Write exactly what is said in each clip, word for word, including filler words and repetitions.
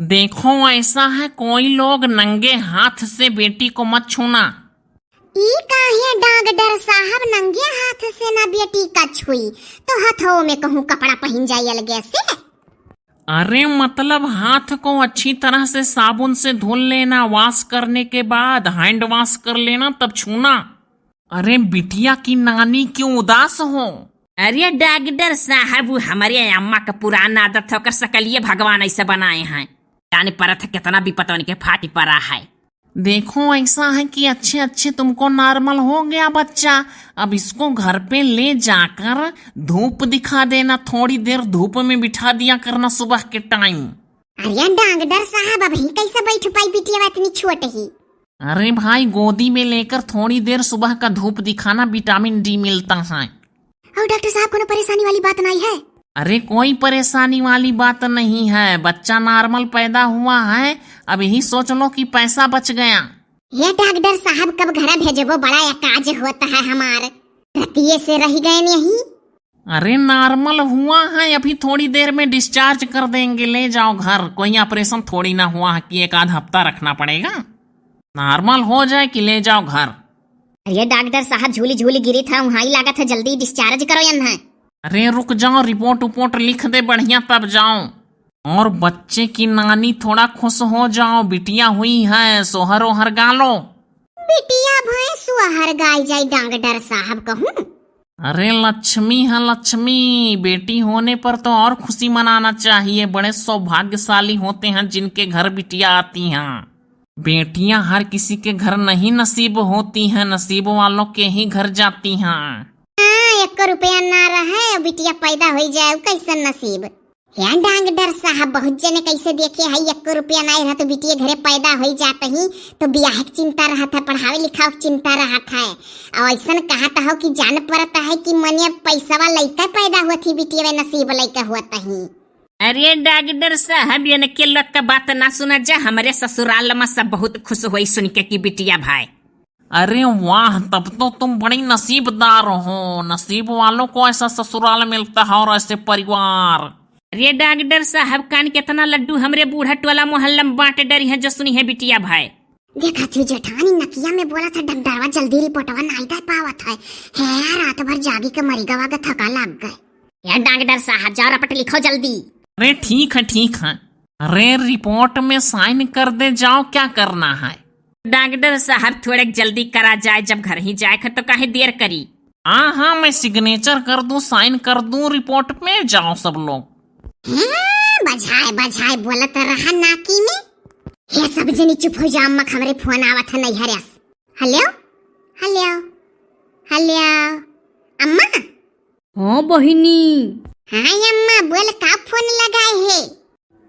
देखो, ऐसा है, कोई लोग नंगे हाथ से बेटी को मत छूना। ई काहे डॉक्टर साहब, नंगे हाथ से ना बेटी का छुई, तो हथो में कहूँ कपड़ा पहिन जाई अलगे से। अरे मतलब हाथ को अच्छी तरह से साबुन से धुल लेना, wash करने के बाद hand wash कर लेना, तब छूना। अरे बिटिया की नानी क्यों उदास हो? अरे डॉक्टर साहब, वो हमरे अम्मा का पुराना आदत है, ओकर सकलिए भगवान ऐसे बनाए हैं। जाने परत है कितना विपत उनके फाटी पड़ा है। देखो, ऐसा है कि अच्छे अच्छे तुमको normal हो गया बच्चा, अब इसको घर पे ले जाकर धूप दिखा देना, थोड़ी देर धूप में बिठा दिया करना सुबह के time। अरे डॉक्टर साहब, अब ही कैसे बैठ पाई बिटिया, इतनी छोट ही। अरे भाई, गोदी में लेकर थोड़ी देर सुबह का धूप दिखाना, vitamin D मिलता है। और डॉक्टर साहब, कोनो परेशानी वाली बात नहीं है? अरे कोई परेशानी वाली बात नहीं है, बच्चा normal पैदा हुआ है। अब यही सोच लो कि पैसा बच गया। हे डॉक्टर साहब, कब घरा भेजबो, बड़ा एकाज होता है हमार, रतिये से रह गए यही। अरे normal हुआ है, अभी थोड़ी देर में discharge कर देंगे, ले जाओ घर। कोई operation थोड़ी ना हुआ है कि एक आध हफ्ता रखना पड़ेगा। Normal हो जाए कि ले जाओ घर। अरे डॉक्टर साहब, झूली झूली गिरी था, वहाँ ही लागत है, जल्दी discharge करो यन्हा। अरे रुक जाओ, report उपॉर्ट लिख दे बढ़िया, तब जाओ। और बच्चे की नानी थोड़ा खुश हो जाओ, बिटिया हुई है, सोहर ओहर गा लो। बिटिया भए सोहर गाई जाई डॉक्टर साहब कहूँ। अरे लक्ष्मी है लक्ष्मी, बेटी होने पर तो और खुशी मनाना चाहिए। बड़े सौभाग्यशाली होते हैं जिनके घर बिटिया आती हैं। बेटियां हर किसी के घर नहीं नसीब होती हैं, नसीब वालों के ही घर जाती हैं। हाँ, एक रुपया ना रहे, बिटिया पैदा होई जाए, उ कैसन नसीब? हे डॉक्टर साहब, बहुत जने कैसे देखे है, एको रुपया नाई रहत, बिटिये घरे पैदा होई जात ही, तो बियाह के चिंता रहत है, पढ़ावे लिखावे के चिंता रहत है। और ऐसन कहत हो कि जान पड़त है कि मने पैसवा लइका पैदा हुआ थी, बिटिये नसीब लइका हुआ तही। अरे डॉक्टर साहब, इनके लोग का बात ना सुना जा, हमरे ससुराल में सब बहुत खुश होई सुन के कि बिटिया भाई। अरे वाह, तब तो तुम बड़ी नसीबदार हो। नसीब वालों को ऐसा ससुराल मिलता है और ऐसे परिवार। अरे डॉक्टर साहब, कान कितना लड्डू, हमरे बूढ़ा टोला मोहल्ला में बांट डरी है जो सुनी है बिटिया भाई। देखा थी जेठानी नकिया में बोला था डंडरवा, जल्दी रिपोर्टवा नाई दे पावत है। है रात भर जागी के मरी गवा के थका लग गए। यार डॉक्टर साहब, जाओ रपट लिखो जल्दी। अरे ठीक है, ठीक है। अरे रिपोर्ट में साइन कर दे जाओ, क्या करना है? डॉक्टर साहब, थोड़े जल्दी करा जाए, जब घर ही जाए खे तो काहे देर करी? हाँ हाँ, मैं सिग्नेचर कर दूं, साइन कर दूं रिपोर्ट में, जाओ सब लोग। हैं, बजाए बजाए बोलत रहा नाकी में। हे सब जनी चुप हो जा, अम्मा के हमरे फोन आवत है नैहरे से। हेलो, हेलो, हेलो, अम्मा। हाँ बहिनी। हाँ अम्मा, बोल, का फोन लगाए है?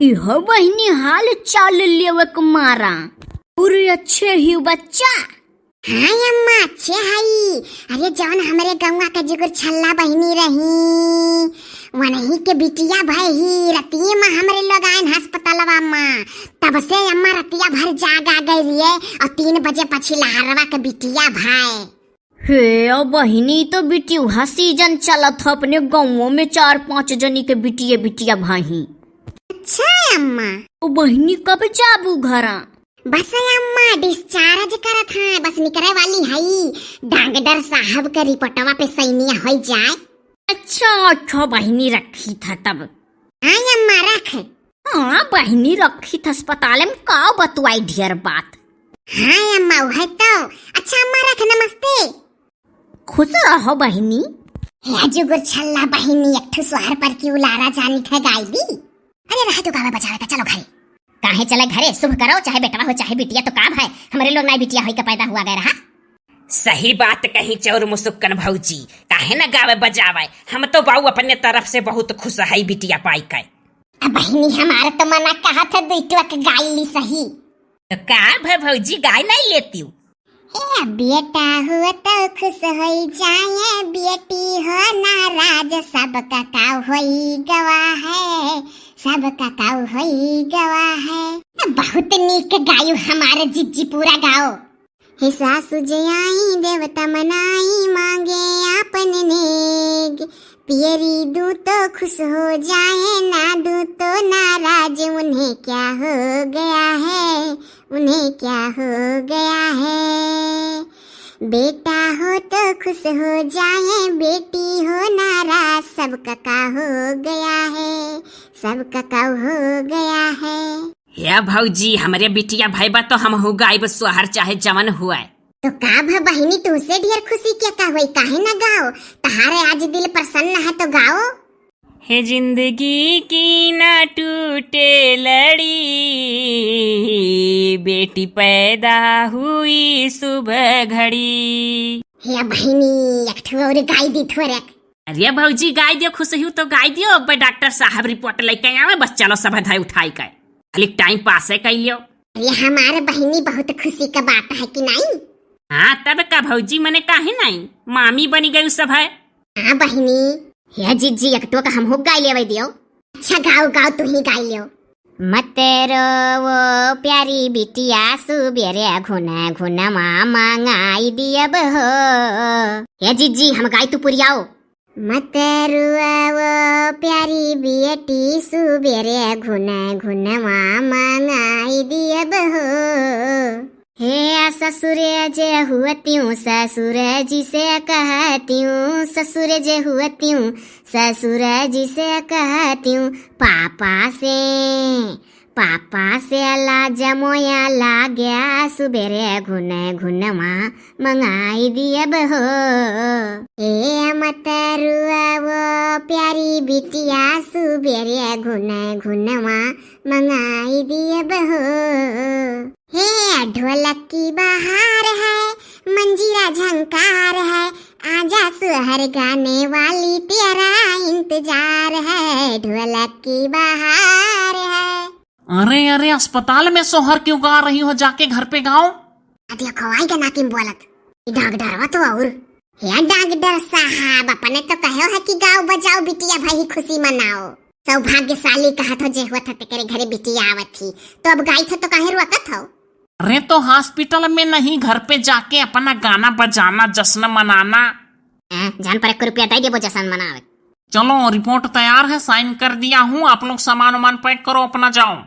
इहो बहिनी, हाल चाल लेवे के मारा। पूरे अच्छे ही बच्चा? हाँ अम्मा, अच्छे हई। अरे जौन हमरे गौवा के जुगुर छल्ला बहिनी रही, वनही के बिटिया भय ही। रतिये में हमरे लोग आयन अस्पतालवा में, तब से अम्मा रतिया भर जाग आ गई रहिए और तीन बजे पछिलहरवा के बिटिया भय। हे ओ बहिनी, तो बिटिया सीजन चलत ह, अपने गाँवों में चार पाँच जनी के बिटिया बिटिया भाई। अच्छा अम्मा। ओ बहिनी, कब जाबू घरा? बस अम्मा, डिस्चार्ज करत है, बस निकरे वाली हई। डॉक्टर साहब के रिपोर्टवा पे सैनिया हो जाए। अच्छा अच्छा बहिनी, रखी था तब। हाँ अम्मा, रख। हाँ बहिनी, रखी था अस्पताल में, का बतुआई ढेर बात। हाँ अम्मा, वह तो। अच्छा अम्मा, रख, नमस्ते। खुश रहो बहिनी। हे जुगुर छल्ला बहिनी, एक ठो सोहर पर की उलारा जानी थे गाई दी। अरे रह तू गावे बजावे का, चलो घरे। काहे चले घरे? शुभ करो, चाहे बेटवा हो चाहे बिटिया, तो का भाई, हमरे लोग नाई बिटिया होई के पैदा हुआ गए रहा। सही बात कही चौर मुसुक्कन भौजी, काहे न गावे बजावे, हम तो बाऊ अपने तरफ से बहुत खुश है बिटिया पाई के। अब बहिनी हमार तो मना कहा था दुइटवा के गाई ली सही। तो का भे भौजी, गाय नहीं लेती हूँ? ए बेटा हो तो खुश होई जाए, बेटी हो नाराज, सबका काव होई गवा है, सबका काव होई गवा है। बहुत नीक गायु हमारे जिज्जी, पूरा गाओ। हे सासु जे आई देवता मनाई, मांगे आपन नेग, पियरी दूँ तो खुश हो जाएँ, ना दूँ तो नाराज, उन्हें क्या हो गया है, उन्हें क्या हो गया है। बेटा हो तो खुश हो जाएँ, बेटी हो नाराज, सबका का हो गया है, सबका का हो गया है। हे भौजी, हमरे बिटिया भइबा तो हमहू गाइब सोहर चाहे जवन हुए। तो का भ बहिनी, तुहसे ढेर खुशी के का होई, काहे ना गाओ? तहारे आज दिल प्रसन्न है तो गाओ। हे जिंदगी की ना टूटे लड़ी, बेटी पैदा हुई शुभ घड़ी। हे बहिनी, एक ठो और गाई दी थोरे। अरे भौजी, गाई दियो, खुश हू तो गाई दियो। अब डॉक्टर साहब रिपोर्ट लेके आवे, बस चलो सब धाई उठाई के खाली टाइम पासे कर लियो। अरे हमारे बहिनी, बहुत खुशी का बात है कि नहीं? हाँ, तब का भौजी, मने काहे नहीं, मामी बनी गई सब है। हाँ बहिनी। हे जिज्जी, एक टोक हमहू गाई लेवे दियो। अच्छा गाओ, गाओ, तू ही गाई लियो। मत रो वो प्यारी बिटिया, सुबेरे घुन घुनवा मंगाई दियब हो। हे जिज्जी, हम गाई, तू पुरियाओ। मत रुआ वो प्यारी बेटी, सुबेरे घुन घुनवा मंगाई दियब हो। हे ससुर जे हुअतियों, ससुर जी से कहतियों, ससुर जे हुअतियों, ससुर जी से कहतियों, पापा से पापा से लाज मोया लाग्या, सुबेरे घुन घुनवा मंगाई दियब हो। हे मत रुआ वो प्यारी बिटिया, सुबेरे घुन घुनवा मंगाई दियब हो। हे ढोलक की बहार है, मंजीरा झंकार है, आजा सोहर गाने वाली, तेरा इंतजार है, ढोलक की बहार है। अरे, अरे, अस्पताल में सोहर क्यों गा रही हो? जाके घर पे गाओ। आ देखो, आई के नाकिम बोलत। ई डॉक्टरवा तो और। हे डॉक्टर साहब, अपने तो कहो है कि गाओ बजाओ बिटिया भाई, खुशी मनाओ। सौभाग्यशाली कहत हो जे हुआ था तेरे घरे बिटिया आवत थी, तो अब गाई था तो काहे रोकत हो? अरे, तो हॉस्पिटल में नहीं, घर पे जाके अपना गाना बजाना, जश्न मनाना। हैं, जान पर एक रुपया दे देबो जश्न मनावे। चलो, रिपोर्ट तैयार है, साइन कर दिया हूँ, आप लोग सामान वामान पैक करो, अपना जाओ।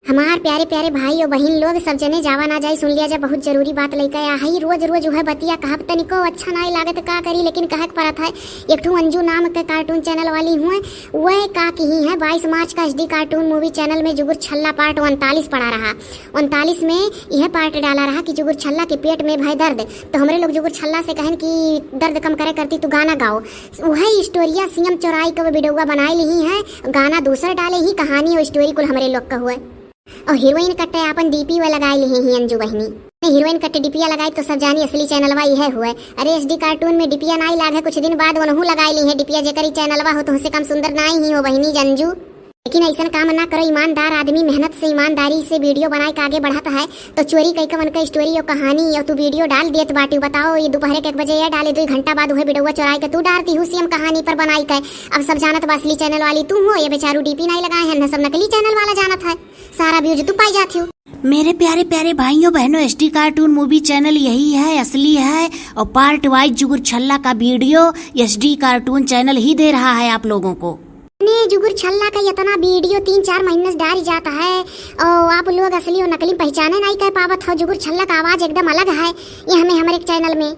हमार प्यारे प्यारे भाई और बहिन लोग, सब जने जावा ना जाई, सुन लिया जा, बहुत जरूरी बात लेके आ हई। रोज रोज उहे बतिया कहब, तनिको अच्छा नाई लागत, का करी, लेकिन कहे के पड़त है। एक ठो अंजू नाम के कार्टून चैनल वाली हुए, वह का कही है, बाईस मार्च का एसडी कार्टून मूवी चैनल में जुगुर छल्ला पार्ट उनतालीस पड़ा रहा। उनतालीस में यह पार्ट डाला रहा कि जुगुर छल्ला के पेट में भय दर्द, तो हमरे लोग जुगुर छल्ला से कहन कि दर्द कम करे करती तू गाना गाओ। वही स्टोरिया सीएम चौराई के वो वीडियोवा बनाए लिही है, गाना दूसर डाले ही, कहानी और स्टोरी कुल हमरे लोग का हुए। और हीरोइन कट्टे आपन डीपी वा लगाए लिही ही अंजू बहिनी। हीरोइन कट्टे डीपिया लगाए तो सब जानी असली चैनलवा इहे हुए। अरे एसडी कार्टून में डीपिया नाई लाग है, कुछ दिन बाद वनहू लगाए ली है डीपिया, जेकर ई चैनलवा हो तो से कम सुंदर नाई ही हो बहिनी जंजू। लेकिन ऐसन काम ना करो, ईमानदार आदमी मेहनत से ईमानदारी से वीडियो बनाए के आगे बढ़त है, तो चोरी कई के उनका स्टोरी और कहानी और तू वीडियो डाल देत बाटी। बताओ, ये दोपहर के एक बजे ये डाले, दो घंटा बाद वह वीडियो चोराए के तू डालती हूँ सीएम कहानी पर बनाई के। अब सब जानत बा असली चैनल वाली तू हो, ये बेचारू डीपी नाई लगाए हैं, न सब नकली चैनल वाला जानत है, सारा व्यूज तू पाई जाती हो। मेरे प्यारे प्यारे भाइयों बहनों, एसडी कार्टून मूवी चैनल यही है, असली है, और पार्ट वाइज जुगुर छल्ला का वीडियो एसडी कार्टून चैनल ही दे रहा है आप लोगों को। ने जुगुर छल्ला का इतना वीडियो तीन चार महीने से डाल जाता है, और आप लोग असली और नकली पहचाने नहीं कर पावत हो। जुगुर छल्ला का आवाज एकदम अलग है ये हमें हमारे चैनल में।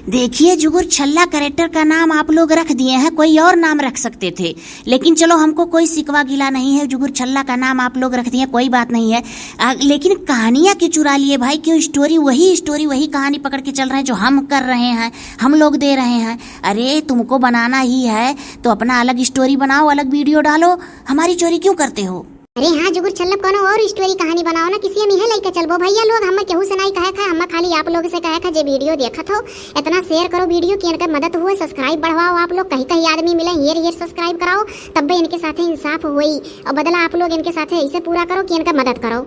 देखिए, जुगुर छल्ला कैरेक्टर का नाम आप लोग रख दिए हैं, कोई और नाम रख सकते थे, लेकिन चलो, हमको कोई शिकवा गिला नहीं है, जुगुर छल्ला का नाम आप लोग रख दिए, कोई बात नहीं है। आ, लेकिन कहानियाँ क्यों चुरा लिए भाई? क्यों स्टोरी वही, स्टोरी वही, कहानी पकड़ के चल रहे हैं जो हम कर रहे हैं, हम लोग दे रहे हैं। अरे, तुमको बनाना ही है तो अपना अलग स्टोरी बनाओ, अलग वीडियो डालो, हमारी चोरी क्यों करते हो? अरे हाँ जुगुर छल्ला, कोनो और स्टोरी कहानी बनाओ ना, किसी हम इहे लइके चलबो भैया लोग। हमें केहू से नहीं कहे खा, हमें खाली आप लोग से कहे खा जे वीडियो देखत हो, इतना शेयर करो वीडियो कि इनकर मदद हुए, सब्सक्राइब बढ़वाओ आप लोग, कहीं कहीं आदमी मिले, हेर हेर सब्सक्राइब कराओ, तब्बे इनके साथे इंसाफ होई। और बदला आप लोग इनके साथे ऐसे पूरा करो कि इनका मदद करो।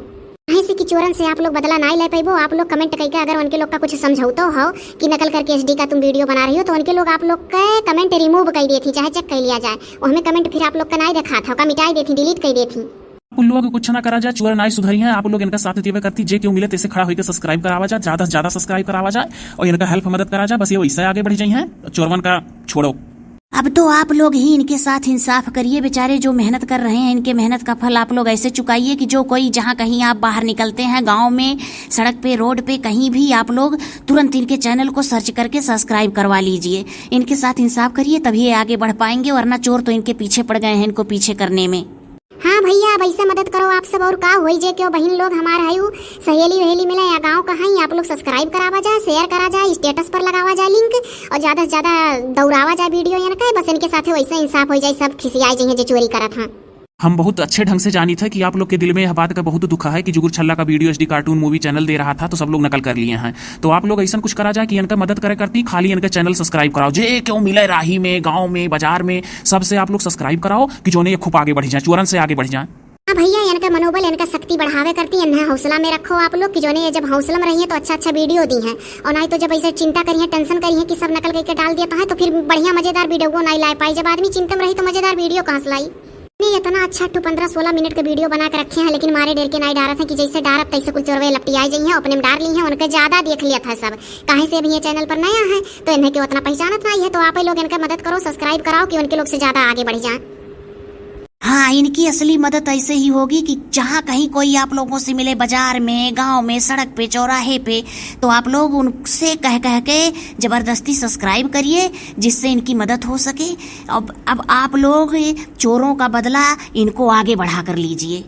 कहीं से कि चोरन से आप लोग बदला नहीं ले पाइबो। आप लोग कमेंट करके अगर उनके लोग का कुछ समझौतो हो कि नकल करके एसडी का तुम वीडियो बना रही हो, तो उनके लोग आप लोग के कमेंट रिमूव कर देती, चाहे चेक कर लिया जाए। वो हमें कमेंट फिर आप लोग का नहीं दिखात हो, का मिटाई देती, डिलीट कर देती। आप लोग कुछ ना करा जा, चोर नाई सुधरी हैं, आप लोग इनका साथ देवे करती, जे क्यों मिले तैसे खड़ा होकर सब्सक्राइब करावा जा, ज्यादा से ज्यादा सब्सक्राइब करावा जाए और इनका हेल्प मदद करा जा, बस ये वैसे आगे बढ़ जाई हैं, चोरवन का छोड़ो। अब तो आप लोग ही इनके साथ इंसाफ करिए, बेचारे जो मेहनत कर रहे हैं, इनके मेहनत का फल आप लोग ऐसे चुकाइए कि जो कोई, जहाँ कहीं आप बाहर निकलते हैं, गाँव में, सड़क पे, रोड पे, कहीं भी, आप लोग तुरंत इनके चैनल को सर्च करके सब्सक्राइब करवा लीजिए। इनके साथ इंसाफ करिए, तभी ये आगे बढ़ पाएंगे, वरना चोर तो इनके पीछे पड़ गए हैं इनको पीछे करने में। हाँ भैया, अब ऐसे मदद करो आप सब, और का होई जे, क्यों बहिन लोग हमार है उ, सहेली वहेली मिले या गाँव का है, आप लोग सब्सक्राइब करावा जाए, शेयर करा जाए, स्टेटस पर लगावा जाए लिंक, और ज्यादा से ज्यादा दौड़ावा जाए वीडियो इनके, बस इनके साथे वैसे इंसाफ हो जाए, सब खिसियाए जइहें जे चोरी करत हैं। हम बहुत अच्छे ढंग से जानित है कि आप लोग के दिल में यह बात का बहुत दुख है कि जुगुर छल्ला का video HD cartoon movie channel दे रहा था तो सब लोग नकल कर लिए हैं। तो आप लोग ऐसा कुछ करा जाए कि इनका मदद करे करती, खाली इनका चैनल सब्सक्राइब कराओ, जे क्यों मिले राही में, गाँव में, बाजार में, सबसे आप लोग सब्सक्राइब कराओ कि जोने ये खूब आगे बढ़ जाए, चोरन से आगे बढ़ जाए। हाँ भैया, इनका मनोबल, इनका शक्ति बढ़ावे करती, इन्हें हौसला में रखो आप लोग कि जोने ये जब हौसला में रहिए तो अच्छा अच्छा वीडियो दी हैं, और नहीं तो जब ऐसे चिंता करिए, टेंशन करिए कि सब नकल करके डाल देता है, तो फिर बढ़िया मजेदार वीडियो को नहीं ला पाई। जब आदमी चिंता में रही तो मजेदार वीडियो कहाँ से लाई? नहीं, इतना अच्छा ठो पन्द्रह सोलह मिनट का वीडियो बना के रखे हैं, लेकिन मारे डर के नहीं डारत हैं कि जैसे डारब तैसे कुल चोरवे लपटियाए जइहें, अपने में डार ली हैं, उनके ज्यादा देख लिया था सब। काहे से अभी ये चैनल पर नया है तो इन्हें क्यों उतना पहचानत नहीं है, तो आप ही लोग इनका मदद करो, सब्सक्राइब कराओ कि उनके लोग से ज्यादा आगे बढ़ जाए। हाँ, इनकी असली मदद ऐसे ही होगी कि जहाँ कहीं कोई आप लोगों से मिले, बाजार में, गांव में, सड़क पे, चौराहे पे, तो आप लोग उनसे कह कह के जबरदस्ती सब्सक्राइब करिए, जिससे इनकी मदद हो सके। अब, अब आप लोग ये चोरों का बदला इनको आगे बढ़ा कर लीजिए।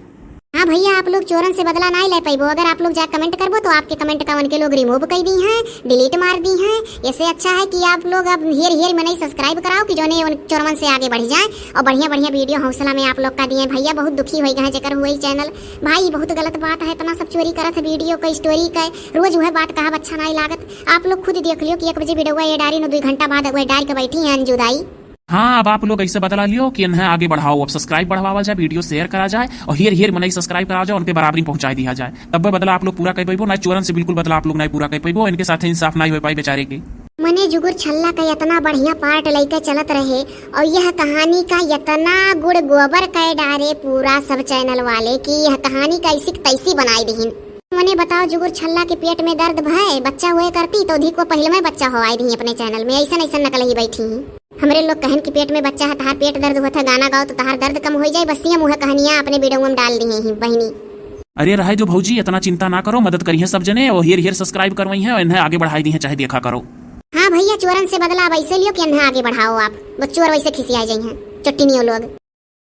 हाँ भैया, आप लोग चोरन से बदला नहीं ले पाइबो। अगर आप लोग जा कमेंट करबो तो आपके कमेंट का उनके लोग रिमूव कर दी हैं, डिलीट मार दी हैं। इससे अच्छा है कि आप लोग अब हेर हेर मनई सब्सक्राइब कराओ कि जोने उन चोरवन से आगे बढ़ जाए और बढ़िया बढ़िया वीडियो हौसला में आप लोग का दिए। भैया बहुत दुखी हो गए हैं जेकर हुई चैनल। भाई बहुत गलत बात है, इतना सब चोरी करत है वीडियो का, स्टोरी का, रोज वह बात कहब अच्छा नहीं लागत। आप लोग खुद देख लियो कि एक बजे वीडियो ये डारी न, दो घंटा बाद वह डार के बैठी हैं अनजुदाई। हाँ, अब आप लोग ऐसे बदला लियो कि इन्हें आगे बढ़ाओ, अब सब्सक्राइब बढ़ावा जाए, वीडियो शेयर करा जाए और हेर हेर मनई सब्सक्राइब करा जाए, उनके बराबरी पहुंचाई दिया जाए, तब बदला आप लोग पूरा कर पैबो। नहीं चोरन से बिल्कुल बदला आप लोग नहीं पूरा कर पैबो, इनके साथ इंसाफ नहीं हो पाई बेचारे के। मने जुगुर छल्ला का इतना बढ़िया पार्ट लेके चलत रहे और यह कहानी का इतना गुड़ गोबर कर डारे पूरा सब चैनल वाले कि यह कहानी का ऐसी की तैसी बनाई दीन। मने बताओ, जुगुर छल्ला के पेट में दर्द भय, बच्चा हुए करती तो अधिक वो पहले में बच्चा हो आई दीन अपने चैनल में, ऐसा ऐसा नकल ही बैठी ही। हमरे लोग कहन कि पेट में बच्चा है, तहार पेट दर्द होत है, गाना गाओ तो तहार दर्द कम हो जाए, बस ये मुँह कहानियाँ अपने वीडियो में डाल दिए ही बहिनी। अरे रहे जो भौजी, इतना चिंता ना करो, मदद करिहें सब जने, और हेर हेर सब्सक्राइब करवाई हैं, इन्हें आगे बढ़ाई दी हैं, चाहे देखा करो। हाँ भैया, चोरन से बदला अब ऐसे लियो कि इन्हें आगे बढ़ाओ आप, बस चोर वैसे खिसिया जाई हैं, चुट्टिनियों लोग।